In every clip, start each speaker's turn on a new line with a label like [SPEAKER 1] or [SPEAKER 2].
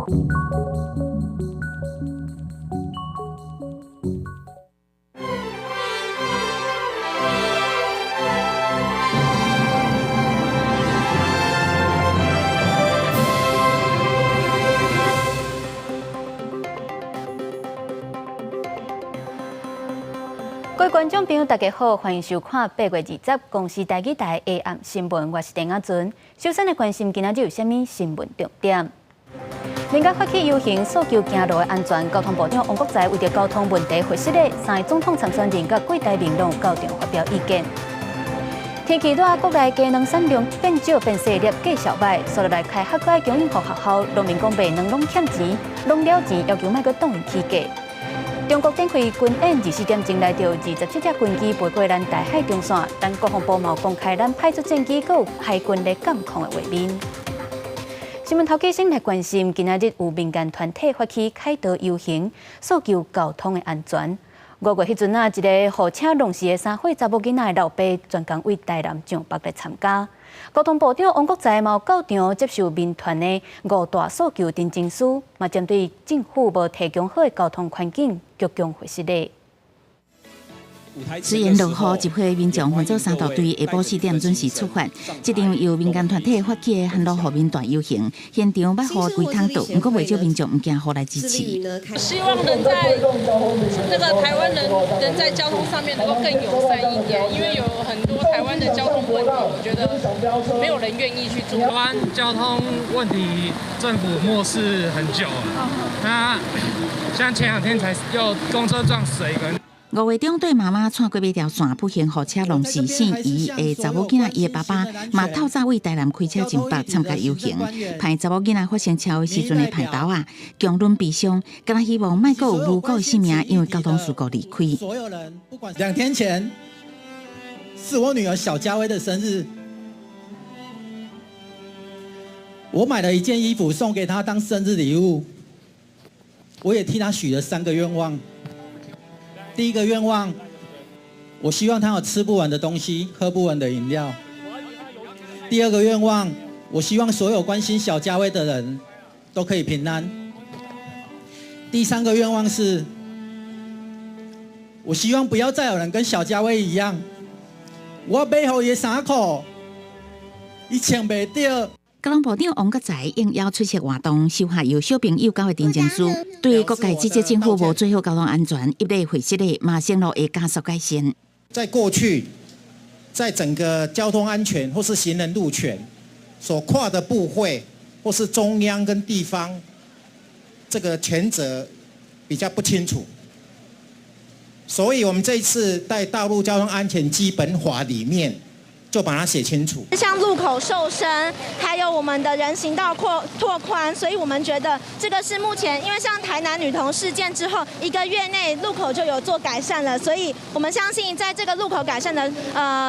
[SPEAKER 1] 各位觀眾朋友，大家好，歡迎收看8月20公視台語台下暗新聞，我是鄧阿尊。首先來關心今仔日有啥物新聞重點？民間發起遊行訴求行路的安全，交通部長王國材為著交通問題回釋的三个總統參選人佮郭台銘攏有到場發表意見。天氣熱，國內雞卵產量變少變細粒，繼續䆀。紲落來開學閣愛供應予學校，農民講賣卵攏欠錢，攏了錢要求莫閣擋起價。中國展開軍演24點鐘內著27隻軍機飛過咱台海中線，咱國防部嘛公開咱派出戰機閣有海軍咧監控的畫面。新聞頭家先來關心，今仔日有民間團體發起凱道遊行，訴求交通的安全。5月彼陣啊，一个予車撞死的3歲查某囡仔的老爸，專工為台南上北來參加。交通部長王國材嘛到場接受民團的五大訴求陳情書，嘛針對政府無提供好的交通環境，強強回釋咧。
[SPEAKER 2] 雖然落雨，集會民眾分做三大隊，下晡4點準時出發。這場由民間團體發起的沿路護民大遊行，現場捌雨規通倒，毋過袂少民眾毋驚雨來支持。
[SPEAKER 3] 希望能在那個台灣人能在交通上面能夠更友善一點，因為有很多台灣的交通問題，我覺得沒有人願意去做。
[SPEAKER 4] 台灣交通問題，政府漠視很久了。那像前兩天才又公車撞死一個人。
[SPEAKER 2] 5月中對媽媽竄過尾條線，不幸予車撞死姓余的查某囡仔，伊的爸爸嘛透早為台南開車進北參加遊行。歹查某囡仔發生車禍時陣的歹豆仔，強忍悲傷，敢若希望莫閣有無辜的性命因為交通事故離開。
[SPEAKER 5] 所有人不管2天前是我女兒小嘉威的生日，我買了一件衣服送給她當生日禮物，我也替她許了三個願望。第一個願望，我希望她有吃不完的東西，喝不完的飲料。第二個願望，我希望所有關心小嘉威的人都可以平安。第三個願望是，我希望不要再有人跟小嘉威一樣，我買予伊的衫褲，伊穿袂著。
[SPEAKER 2] 交通部長王國材應邀出席活動，收下由小朋友交的陳情書，對各界指責政府無做好交通安全，一力回釋的嘛承諾會加速改善。
[SPEAKER 6] 在過去，在整個交通安全或是行人路權所跨的部會，或是中央跟地方，這個權責比較不清楚，所以我們這一次在道路交通安全基本法裡面，就把它寫清楚。
[SPEAKER 7] 像路口瘦身，還有我們的人行道擴拓寬，所以我們覺得這個是目前，因為像台南女童事件之後，一個月內路口就有做改善了，所以我們相信在這個路口改善的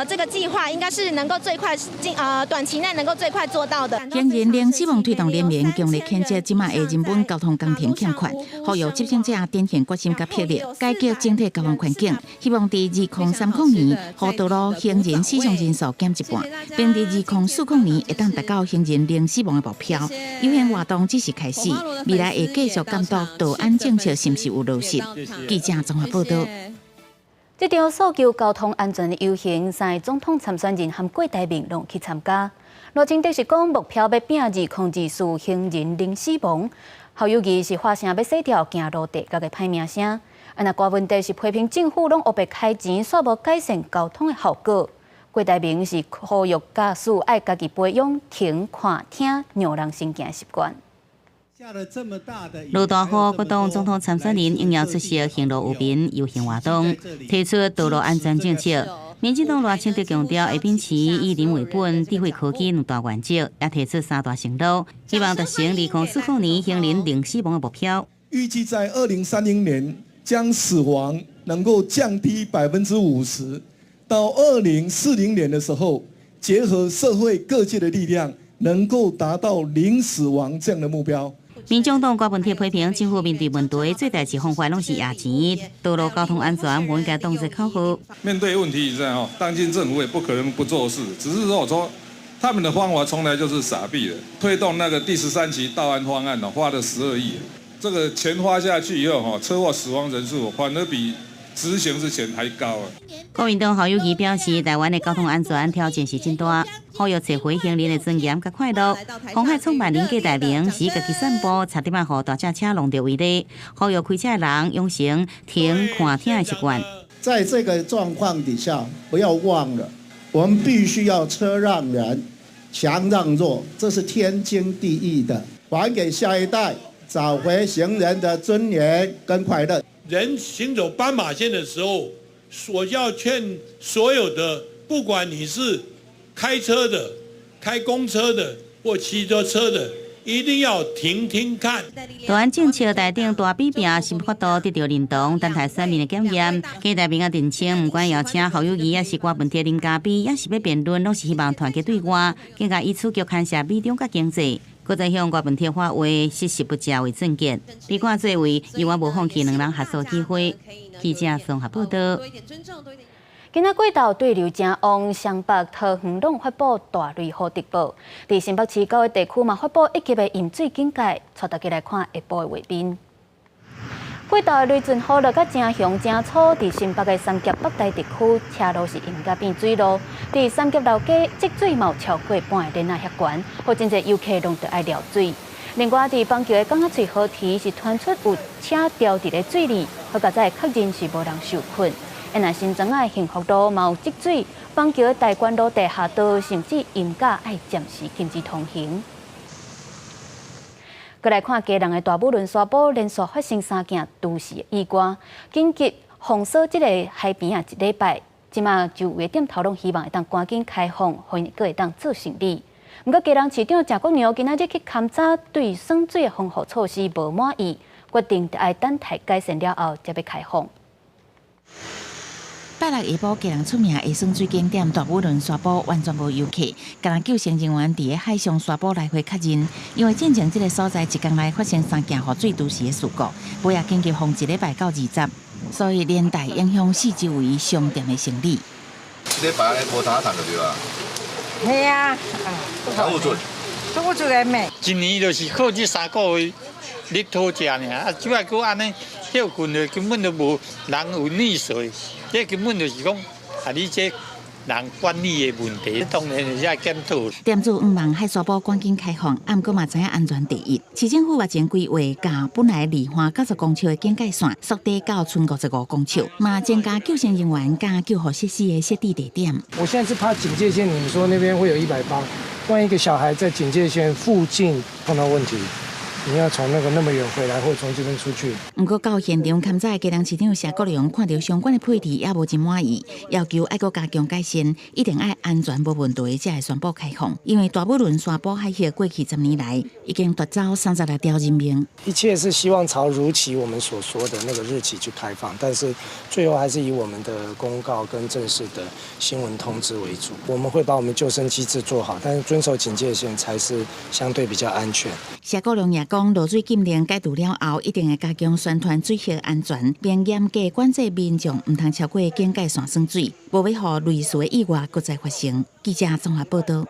[SPEAKER 7] 這個計劃，應該是能夠最快進短期內能夠最快做到的。
[SPEAKER 2] 行人零死亡推動聯盟強烈譴責這馬的人本交通工程欠缺，呼籲執政者展現決心佮魄力，改革整體交通環境，希望佇2030年，予道路行人死傷人數減一半，並佇2040年會當達到行人零死亡的目標。遊行活動只是開始，未來會繼續監督道安政策是毋是有落實。記者綜合報導。
[SPEAKER 1] 這場訴求交通安全的遊行，三个總統參選人和郭台銘攏去參加。賴清德是講目標欲拚2024行人零死亡，侯友宜是發聲欲洗掉行路地獄的歹名聲。啊，若柯文哲是批評政府攏烏白開錢，煞無改善交通的效果。郭台銘是呼籲駕駛愛家己培養停、看、聽、讓人先行的習慣。
[SPEAKER 8] 落大雨，各黨總統參選人應邀出席行路為民遊行活動，提出道路安全政策。民進黨賴清德強調，會秉持以人為本、智慧科技兩大原則，也提出三大承諾，希望達成2040年行人零死亡的目標。
[SPEAKER 9] 預計在2030年將死亡能夠降低50%，到2040年的時候，結合社會各界的力量，能夠達到零死亡這樣的目標。
[SPEAKER 8] 民眾黨郭文鐵批評政府面對問題最代誌方法攏是壓錢，道路交通安全無應該當作口號。
[SPEAKER 10] 面對問題在吼，當今政府也不可能不做事，只是說我說，他們的方法從來就是傻逼的，推動那個第13期道安方案花了12億，這個錢花下去以後，哈，車禍死亡人數反而比執行之前還高啊！
[SPEAKER 8] 國民黨侯友宜表示，台灣的交通安全挑戰是真大，呼籲找回行人的尊嚴佮快樂。鴻海創辦人郭台銘是家己散步，差點仔予大隻車挵著為例，呼籲開車的人養成停看聽的習慣。
[SPEAKER 11] 在這個狀況底下，不要忘了，我們必須要車讓人，強讓弱，這是天經地義的，還給下一代，找回行人的尊嚴跟快樂。
[SPEAKER 12] 人行走斑馬線的時候，我要勸所有的，不管你是開車的、開公車的或騎著車的，一定要停停看。
[SPEAKER 8] 台灣政策台頂大比拼，是法度得著認同，等待選民的檢驗。郭台銘也澄清，毋管邀請侯友宜，抑是郭文鐵林嘉比，抑是欲辯論，攏是希望團結對外，更加以此局牽涉美中佮經濟。閣再向郭文鐵發話，實時不食為準結。比看做為，猶原無放棄兩人合作機會。記者綜合報道。
[SPEAKER 1] 今仔過晝對流誠旺，雙北桃園攏發布大雷雨特報。佇新北市九個地區嘛發布一級的淹水警戒，帶大家來看下晡的畫面。過晝的雷陣雨落甲誠雄誠粗，佇新北的三峽北大地區，車路是淹甲變水路。佇三峽老街積水嘛有超過半个鍊仔遐懸，予真濟遊客攏著愛撩水。另外，佇板橋的港仔喙河堤是傳出有車掉佇咧水裡，好佳哉確認是無人受困。若新莊仔的幸福路嘛有積水，板橋的大觀路地下道甚至淹甲愛暫時禁止通行。閣來看基隆的大武崙沙埔連續發生三件都市意外，緊急封鎖這個海邊仔一禮拜，這馬周圍店頭攏希望會當趕緊開放，予𪜶閣會當做生意。毋過基隆市長鄭國樑今仔日去勘查，對滲水的防護措施無滿意，決定愛等待改善了後，才欲開放。
[SPEAKER 2] 拜六下晡，基隆出名的耍水景點大武崙沙埔完全無遊客，干焦救生人員佇咧海上沙埔來回確認，因為進前這个所在一工內發生三件雨水都市的事故，尾仔緊急封一禮拜到20，所以連帶影響四周圍商店的生意。
[SPEAKER 13] 這禮拜無通趁就對啊。
[SPEAKER 14] 係啊，
[SPEAKER 13] 做不出，
[SPEAKER 14] 做不出來咩？
[SPEAKER 15] 一年就是靠這3個月日頭食爾，啊，這擺閣按呢歇睏就根本就無人有溺水，這根本就是講啊，你這人管理的問題，當然是愛檢討。
[SPEAKER 2] 店主向望海沙埔趕緊開放，毋過嘛知影安全第一。市政府目前規劃共本來2橫90公尺的警戒線縮短到賰55公尺，嘛增加救生人員佮救護設施的設置地點。
[SPEAKER 4] 我現在是怕警戒線，你們說那邊會有180，萬一個小孩在警戒線附近碰到問題，你要從那個那麼遠回來，或從這邊出去。
[SPEAKER 2] 毋過到現場勘查的基隆市長謝國樑看著相關的配置也無真滿意，要求愛閣加強改善，一定愛安全無問題才會宣布開放。因為大武崙沙埔海域過去10年來已經奪走36條人命。
[SPEAKER 4] 一切是希望朝如期我們所說的那個日期去開放，但是最後還是以我們的公告跟正式的新聞通知為主。我們會把我們救生機制做好，但是遵守警戒線才是相對比較安全。
[SPEAKER 2] 謝國樑也講，落水禁令解除了後，一定會加強宣傳水域安全，並嚴格管制民眾毋通超過警戒線耍水，無欲予類似的意外閣再發生。記者綜合報道。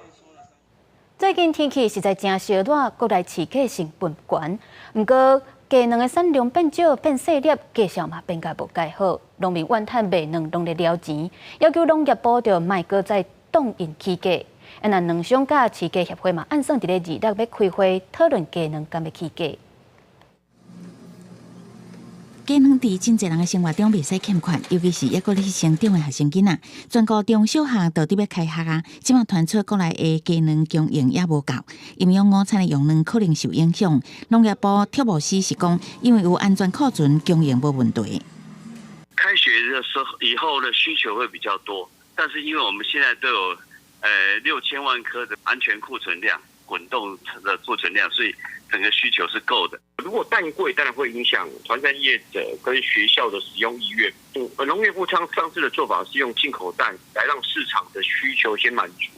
[SPEAKER 1] 最近天氣實在誠燒熱，國內飼雞成本懸。毋過雞卵的產量變少變細粒，價數嘛變甲無蓋好，農民怨嘆賣卵攏咧了錢，要求農業部著莫閣再凍印起價。啊，若卵商佮飼雞協會嘛，按算佇咧26欲開會討論雞卵敢欲起價。
[SPEAKER 2] 雞卵佇真濟人的生活中袂使欠缺，尤其是猶閣咧成長的學生囡仔。全國中小學都佇欲開學啊，這馬傳出國內的雞卵供應猶無夠，營養午餐的用卵可能受影響。農業部畜牧司是講，因為有安全庫存，供應無問題。
[SPEAKER 16] 開學的時候以後的需求會比較多，但是因為我們現在都有6000萬顆的安全庫存量、滾動的庫存量，所以整個需求是夠的。
[SPEAKER 17] 如果蛋貴，當然會影響團膳業者跟學校的使用意願。農業部上上次的做法是用進口蛋來讓市場的需求先滿足，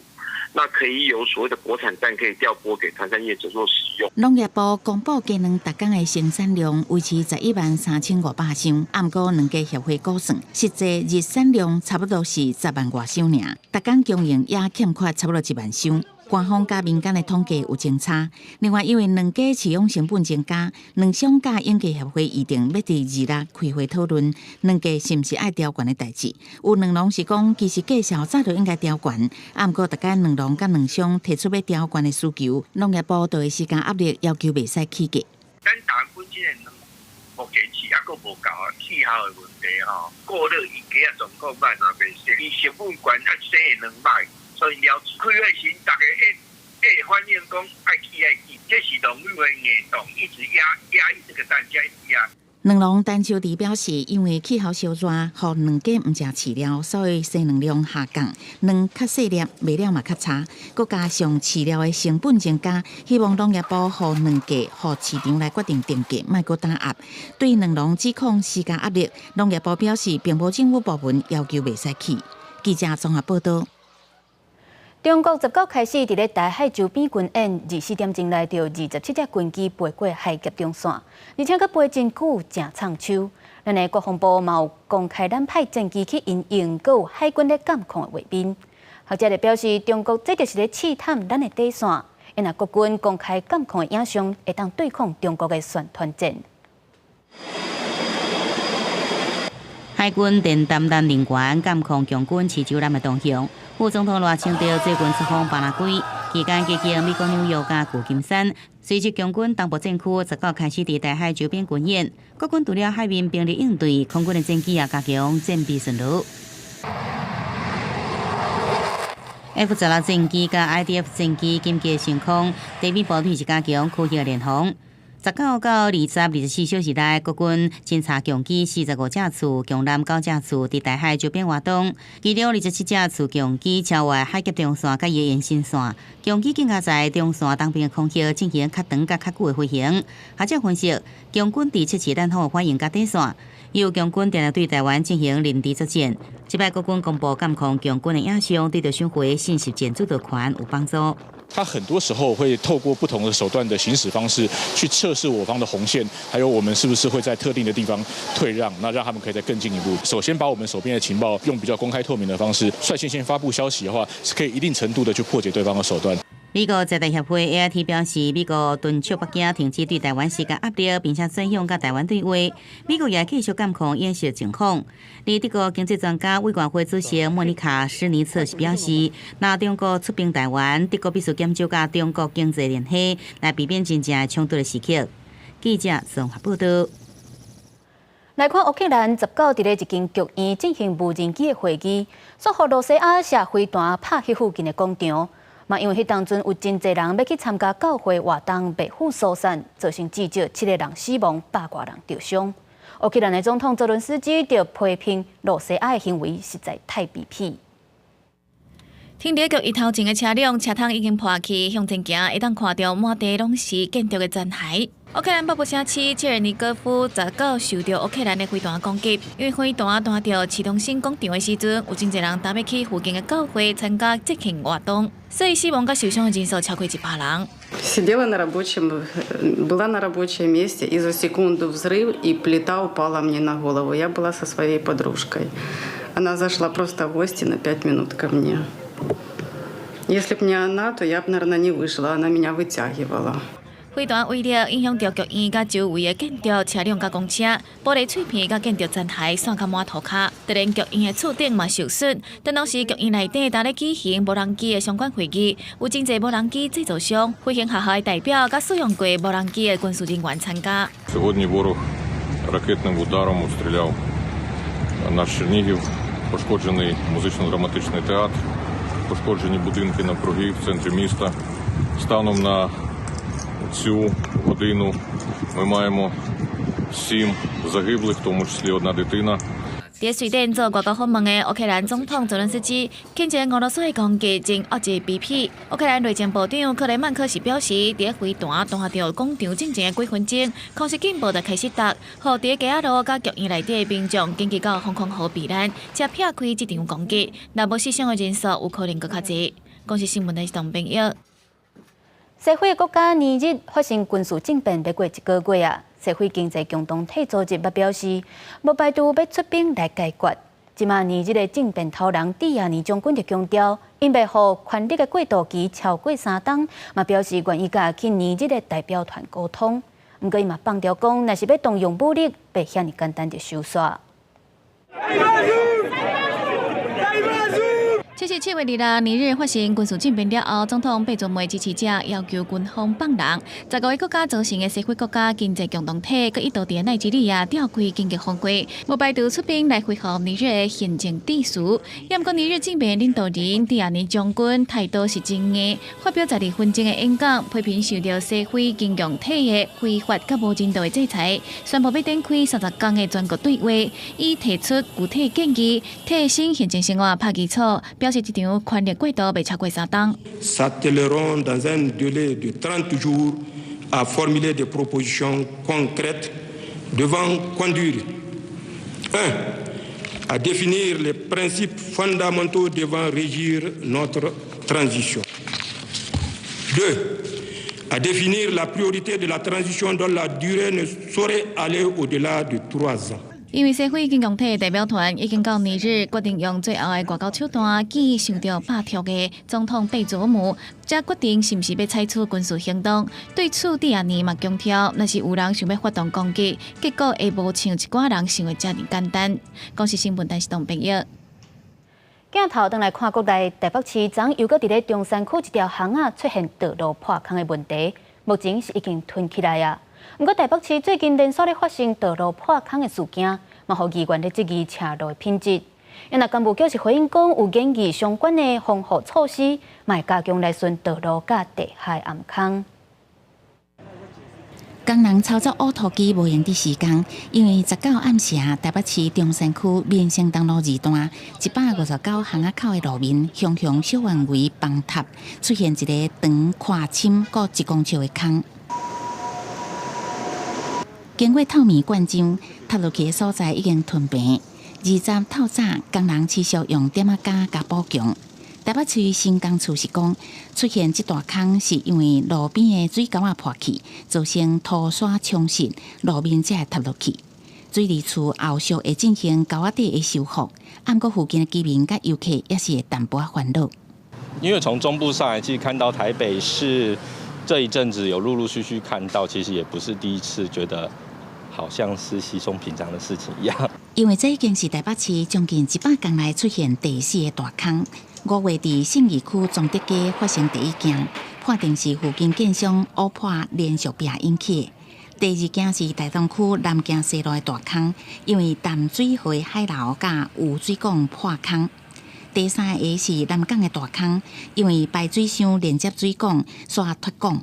[SPEAKER 17] 那可以有所謂的國產蛋可以調撥給團膳業者做使用。
[SPEAKER 2] 農業部公布雞卵逐工的生產量維持11萬3500箱，毋過卵雞協會估算，實際日產量差不多是10萬外箱爾，逐工供應也欠缺差不多1萬箱。官方佮民間的統計有真差。另外，因為卵雞飼養成本增加，卵商佮養雞協會預定欲佇26開會討論卵價是毋是愛調懸的代誌。有卵農是講，其實價數早就應該調懸，啊，毋過逐擺卵農佮卵商提出欲調懸的需求，農業部就會施加壓力，要求袂使起價。
[SPEAKER 17] 咱台灣本身的卵目前是猶閣無夠啊，氣候的問題吼，過熱伊雞仔狀況歹嘛袂生，伊成本懸啊生的卵歹，所以了開會時逐家會反映講愛起愛起，這是農委會硬動，一直壓壓抑這個蛋價，一直壓。
[SPEAKER 2] 卵農陳秋弟表示，因為氣候燒熱，予卵雞毋食飼料，所以生卵量下降，卵較細粒，賣了嘛較差。閣加上飼料的成本增加，希望農業部予卵價予市場來決定定價，莫閣打壓。對卵農指控施加壓力，農業部表示，並無政府部門要求袂使起。記者綜合報道。
[SPEAKER 1] 中國19開始佇咧台海周邊軍演，24點鐘內就27隻軍機飛過海峽中線，而且閣飛真久，誠藏手。咱的國防部嘛有公開咱派戰機去因應，閣有海軍咧監控的畫面。學者就表示，中國這就是咧試探咱的底線。若國軍公開監控的影像，會當對抗中國的宣傳戰。
[SPEAKER 8] 海軍電擔任人員監控共軍飼舟艦的動向。副總統賴清德最近出訪巴拉圭，期間過境美國紐約佮舊金山。隨著共軍東部戰區19開始佇台海周邊軍演，國軍除了海面兵力應對，空軍的戰機也加強戰備巡邏。F-16戰機佮 IDF 戰機緊急升空，地面部隊是加強區域聯防。19到20 24小時內，國軍偵察共機45架次，共艦9架次佇台海周邊活動，其中27架次共機超越海峽中線佮伊延伸線，共機更加在中線東邊的空域進行較長佮較久的飛行。學者分析，共軍佇測試咱方的反應佮底線，由共軍定定對台灣進行認知作戰。這擺國軍公布監控共軍的影像，對著收回信息戰主導權有幫助。
[SPEAKER 18] 他很多時候會透過不同的手段的行使方式去測試我方的紅線，還有我們是不是會在特定的地方退讓，那讓他們可以再更進一步。首先把我們手邊的情報用比較公開透明的方式，率先先發布消息的話，是可以一定程度的去破解對方的手段。
[SPEAKER 8] 美國在台協會 AIT 表示，美國敦促北京停止對台灣施加壓力，並且轉向佮台灣對話。美國也繼續監控演習情況。而德國經濟專家委員會主席莫妮卡·施尼策是表示，若中國出兵台灣，德國必須減少佮中國經濟聯繫，來避免真正衝突的時刻。記者綜合報道。
[SPEAKER 1] 來看烏克蘭19佇咧一間劇院進行無人機的會議，煞予羅西亞射飛彈拍彼附近的廣場。嘛，因為彼當陣有真濟人欲去參加教會活動，袂赴疏散，造成至少七个人死亡，百外人著傷。烏克蘭的總統澤倫斯基就批評羅西亞的行為實在太卑鄙。
[SPEAKER 19] 停佇劇院頭前的車輛，車窗已經破去，向前行會當看著滿地攏是建築的殘骸。烏克蘭北部城市切爾尼戈夫19受著烏克蘭的飛彈攻擊，因為飛彈彈著市中心廣場的時陣，有真濟人擔欲去附近的教會參加節慶活動，所以死亡佮受傷的人數超過100人。
[SPEAKER 20] Сидела на рабочем, была на рабочем месте, и за секунду взрыв, и плита упала мне на голову. Я была со своей подружкой. Она зашла просто в гости на 5 минут ко мне. Если б не она, то я бы, наверное, не вышла. Она меня вытягивала.
[SPEAKER 19] 飛彈威力影響著劇院佮周圍的建築、車輛佮公車，玻璃碎片佮建築殘骸散甲滿塗跤，就連劇院的厝頂嘛受損。但當時劇院內底當咧舉行無人機的相關會議，有真濟無人機製造商、飛行學校的代表佮使用過無人機的軍事人員參加。
[SPEAKER 10] Сьогодні ворог ракетним ударом обстріляв наш Чернігів, пошкоджений музично-драматичний театр, пошкоджені будинки навкруги в центрі міста. Станом на цю годину ми маємо сім загиблих, в тому числі одна дитина.
[SPEAKER 19] 佇瑞典做外交訪問的烏克蘭總統澤倫斯基，譴責俄羅斯的攻擊真惡質卑鄙。烏克蘭內政部長克雷曼科是表示，佇飛彈彈著廣場進前的幾分鐘，空襲警報就開始觸，予佇街仔路佮劇院內底的民眾緊急到防空壕避難，才避開這場攻擊。若無死傷的人數有可能閣較濟。公視新聞的董編譯。
[SPEAKER 1] 西非國家尼日發生軍事政變，欲過一個月啊！西非經濟共同體組織嘛表示，無排除欲出兵來解決。這馬尼日的政變頭人蒂亞尼將軍就強調，𪜶袂予權力的過渡期超過3冬，嘛表示願意佮去尼日的代表團溝通。毋過伊嘛放調講，若是欲動用武力，袂遐爾簡單就收煞。
[SPEAKER 19] 這是7月2日，尼日發生軍事政變了後，總統貝佐梅支持者要求軍方放人。15个國家組成的西非國家經濟共同體，佮伊佇奈及利亞召開緊急峰會，無排除出兵來恢復尼日的行政秩序。毋過尼日政變領導人蒂亞尼將軍態度是真硬，發表12分鐘的演講，批評受著西非經濟體的非法佮無人道的制裁，宣布欲展開30天的全國對話，伊提出具體建議，替新行政生活拍基礎。表示這場權力過渡袂超過3冬。
[SPEAKER 21] S'attelleront dans un délai de 30 jours à formuler des propositions concrètes devant conduire 1 à définir les principes fondamentaux devant régir notre transition. 2 à définir la priorité de la transition dont la durée ne saurait aller au-delà de 3 ans.
[SPEAKER 19] 因為西非經濟體代表團已經到尼日，決定用最後的外交手段見受著罷黜的總統貝佐姆，才決定是毋是欲採取軍事行動。對此，蒂亞尼嘛強調，若是有人想欲發動攻擊，結果會無像一寡人想的遮爾簡單。公視新聞陳世東編譯。
[SPEAKER 1] 鏡頭轉來看國內台北市，昨又閣佇咧中山區一條巷仔出現道路破空的問題，目前是已經吞起來啊。毋過台北市最近連續咧發生道路破空的事件，嘛予議員咧質疑車路的品質。若工務局是回應講，有研議相關的防護措施，嘛會加強來巡道路佮地下頷空。
[SPEAKER 2] 工人操作挖土機無閒佇時間，因為19暗時台北市中山區民生東路二段159巷仔口的路面，雄雄小範圍崩塌，出現一个長、寬、深閣1公尺的空。經過透明灌漿，塌落去的所在已經吞平。20透早，工人持續用點仔膠共補強。台北市城工處是講，出現這大空是因為路邊的水溝仔破去，造成土沙沖蝕，路面才會塌落去。水利處後續會進行溝仔底的修復，毋過附近的居民佮遊客也是會淡薄仔煩惱。
[SPEAKER 22] 因為從中部上來，其實看到台北市這一陣子有陸陸續續看到，其實也不是第一次覺得好像是稀鬆平常的事情一樣。
[SPEAKER 2] 因為這已經是台北市將近100年來出現第四个大空。5月佇信義區崇德街發生第一件，判定是附近建商挖破連續壁引起的。第二件是大同區南京西路的大空，因為淡水河海流佮雨水管破空。第三个是南港的大空，因為排水箱連接水管煞脫管。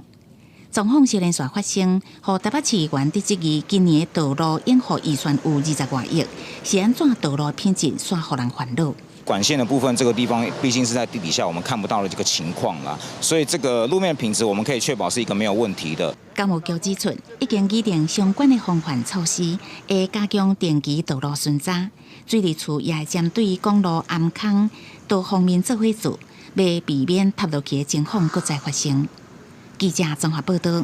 [SPEAKER 2] 狀況是連續發生，予台北市議員佇質疑今年的道路養護預算有20外億，是按怎道路品質煞予人煩惱？
[SPEAKER 23] 管線的部分，這個地方畢竟是在地底下，我們看不到的這個情況啦，所以這個路面品質我們可以確保是一個沒有問題的。
[SPEAKER 2] 工務局指出，已經擬定相關的防範措施，會加強定期道路巡查。水利處也會針對公路頷空多方面做伙做，欲避免塌落去的情況閣再發生。記者綜合報導。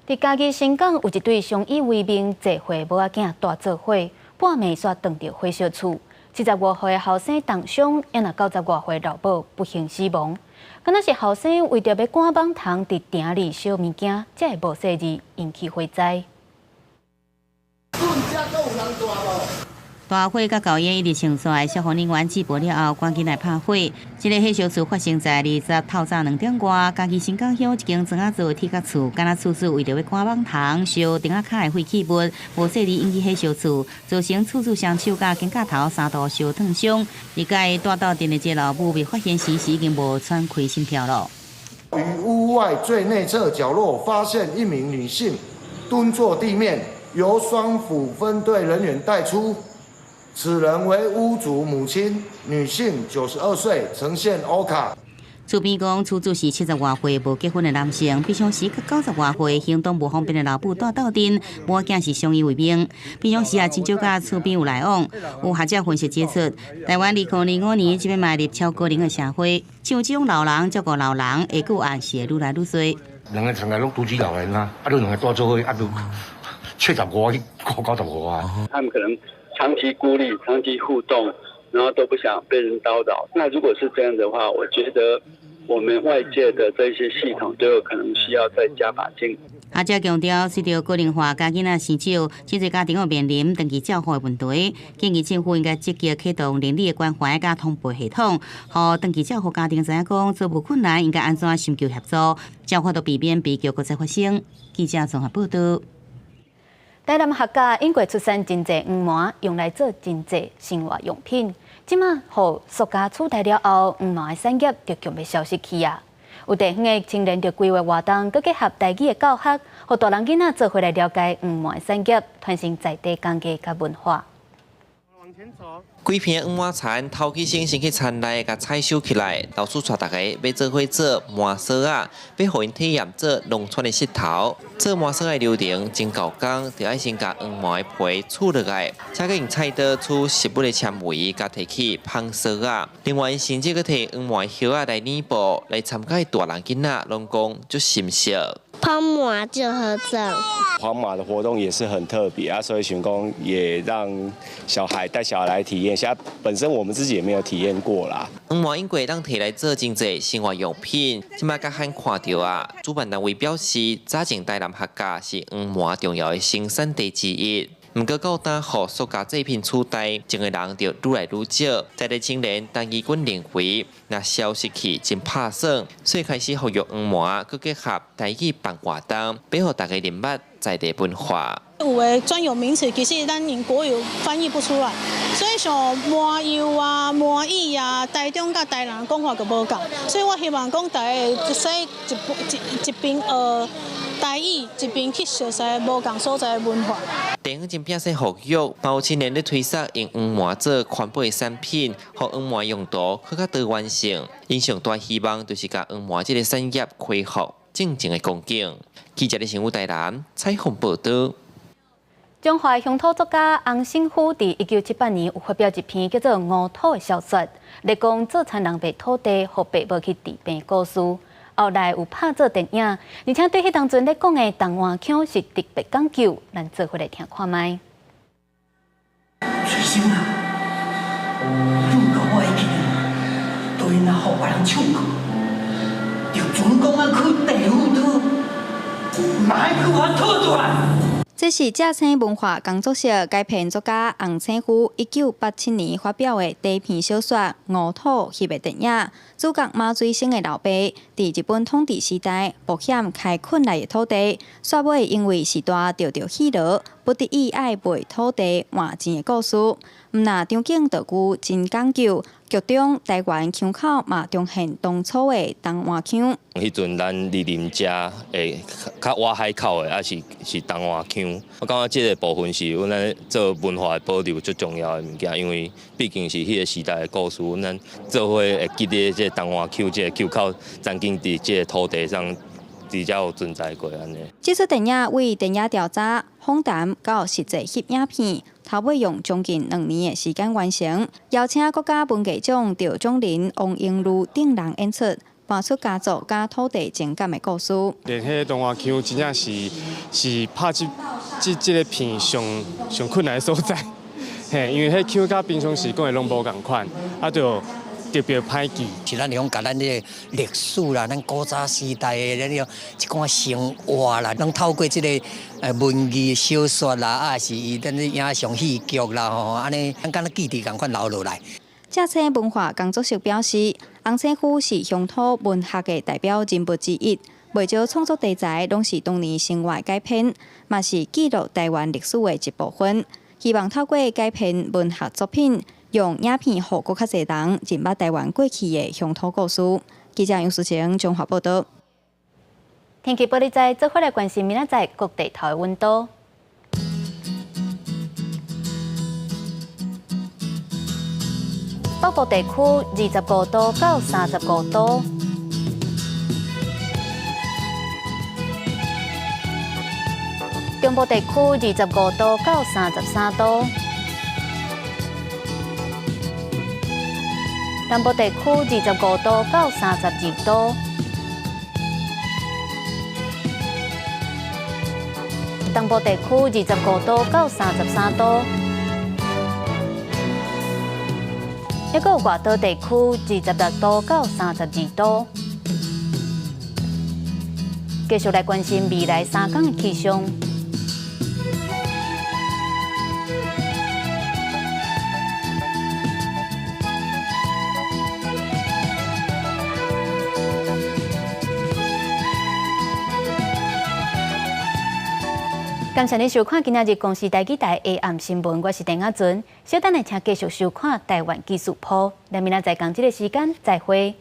[SPEAKER 1] 佇嘉義新港有一對相依為命濟歲母仔囝蹛做伙，半暝煞撞著火燒厝。75歲後生重傷，抑若95歲老母不幸死亡。敢若是後生為著欲趕蠓蟲佇埕裡燒物件，才會無細膩引起火災。
[SPEAKER 8] 大火佮厚煙一直衝出來，消防人員接報了後，趕緊來拍火。這个火燒厝發生在20透早2點外，嘉義新港鄉一間磚仔做的鐵殼厝，敢若厝主為著欲趕蠓蟲，燒埕仔跤的廢棄物，無細膩引起火燒厝，造成厝主雙手佮肩胛頭三度燒燙傷。而佮𪜶蹛鬥陣的這个老母被發現時，是已經無喘氣心跳了。
[SPEAKER 24] 於屋外最內側角落發現一名女性蹲坐地面，由雙輔分隊人員帶出。此人為屋主母親，女性，92歲，呈現歐卡。
[SPEAKER 8] 厝邊講，厝主是70外歲無結婚的男性，平常時佮90外歲行動無方便的老母蹛鬥陣，母仔囝是相依為命。平常時也真少佮厝邊有來往。有學者分析指出，台灣2025年這擺邁入超高齡的社會，像這種老人照顧老人的個案是會愈來愈濟。
[SPEAKER 25] 兩个成個攏獨居老人啊，啊，你兩个蹛做伙，啊，都75去顧95啊。
[SPEAKER 26] 他們可能。
[SPEAKER 3] 長期孤立、長期互動，然後都不想被人叨擾。那如果是這樣的話，我覺得我們外界的這些系統都有可能需要再加把勁。
[SPEAKER 8] 學者強調，隨著高齡化佮囡仔生少，真濟家庭會面臨長期照護的問題，建議政府應該積極啟動鄰里的關懷佮通報系統，予長期照護家庭知影講遭遇困難應該按怎尋求協助，才有法度避免悲劇閣再發生。記者綜合報導。
[SPEAKER 1] 台南客家英國出產真濟黃麻，用來做真濟生活用品。這馬予塑膠取代了後，黃麻的產業就強欲消失去啊！有地方的青年就規劃活動，閣結合台語的教學，予大人囡仔做伙來了解黃麻的產業，傳承在地工藝佮文化。
[SPEAKER 5] 規片黃麻田頭起先先去田內共採收起來，老師帶大家欲做伙做麻索仔，欲予𪜶體驗做農村的穡頭。做麻索仔的流程真厚工，著愛先共黃麻的皮取落來，才閣用菜刀取食物的纖維，共提去紡索仔。另外，甚至閣提黃麻葉仔來染布，來參加的大人囡仔攏講足心適。
[SPEAKER 6] 紡麻就合作。
[SPEAKER 7] 紡麻的活動也是很特別啊，所以想講也讓小孩帶小孩來體驗一下，本身我們自己也沒有體驗過啦。
[SPEAKER 5] 黃麻應該當提來做真濟生活用品，這馬較罕看著啊。主辦單位表示，早前台南客家是黃麻重要的生產地之一。毋過到今予塑膠製品取代，種的人就愈來愈少。在地青年陳義軍認為，若消失去真拍算，所以開始復育黃麻，閣結合台語辦活動，欲予大家認捌在地文化。
[SPEAKER 25] 有的專有名詞其實咱用國語翻譯不出來，所以像麻油啊、麻椅啊，台中佮台南講法就無仝，所以我希望講大家會使一一邊學台語，一邊去熟悉無仝所在的文化。
[SPEAKER 5] 地方真摒說復育，嘛有青年咧推捒用黃麻做環保的產品，予黃麻用途閣較多元性。𪜶上大希望就是共黃麻這个產業恢復正常的光景。記者李成武台南採訪報導。
[SPEAKER 1] 彰化鄉土作家洪勝夫佇1978年有發表一篇叫做《烏土》的小說，咧講做田人賣土地，予爸母去治病故事。後來有拍做電影，而且對彼當陣咧講的台灣腔是特別講究，咱做伙來聽看覓。
[SPEAKER 26] 翠生啊，你毋共我會記得，對若予別人搶去，就准講啊去地府討，嘛愛去予我討轉來。
[SPEAKER 27] 這是正生文化工作室改編作家洪勝夫1987年發表的短篇小說《烏土》翕的電影。主角馬水生的老爸，佇日本統治時代冒險開墾來的土地，煞尾因為序大著著戲癆，不得已愛賣土地換錢的故事。毋但場景道具真講究，劇中台灣腔口嘛重現當初的台灣腔。
[SPEAKER 28] 彼陣咱蒞臨遮會較倚海口的，抑是是台灣腔。我感覺這个部分是阮咧做文化的保留最重要的物件，因為畢竟是彼个時代的故事，咱做伙會記得這个台灣腔，這个腔口曾經佇這个土地上佇遮有存在過按呢。
[SPEAKER 27] 這齣電影為田野調查、訪談到實際翕影片，頭尾用將近2年的時間完成。邀請國家文藝獎得獎人王英如等人演出，搬出家族佮土地情感的故事。
[SPEAKER 29] 練彼個台灣腔真正是是拍這這這个片上上困難的所在，嘿，因為彼腔佮平常時講的攏無仝款，啊，就特別歹記。
[SPEAKER 30] 是咱會講共咱這个歷史啦，咱古早時代的咱個一寡生活啦，攏透過這个文字小說啦，啊是咱的影像戲劇啦，吼，按呢，咱敢若記憶仝款留落來。
[SPEAKER 27] 正生文化工作室表示，洪勝夫是鄉土文學的代表人物之一，袂少創作題材攏是當年生活改編，嘛是記錄台灣歷史的一部分。希望透過改編文學作品，用影片予閣較濟人認捌台灣過去的鄉土故事。記者楊淑晴綜合報導。
[SPEAKER 1] 天氣報你知，做伙來關心明仔載各地頭的溫度。北部地區25度到35度。中部地區25度到33度。南部地區25度到32度。東部地區25度到33度。抑閣有外島地區26度到32度。繼續來關心未來3天的氣象。感謝你收看今仔日公視台語台下暗新聞，我是鄧亞純。稍等下請繼續收看台灣技術鋪。咱明仔載仝這个時間再會。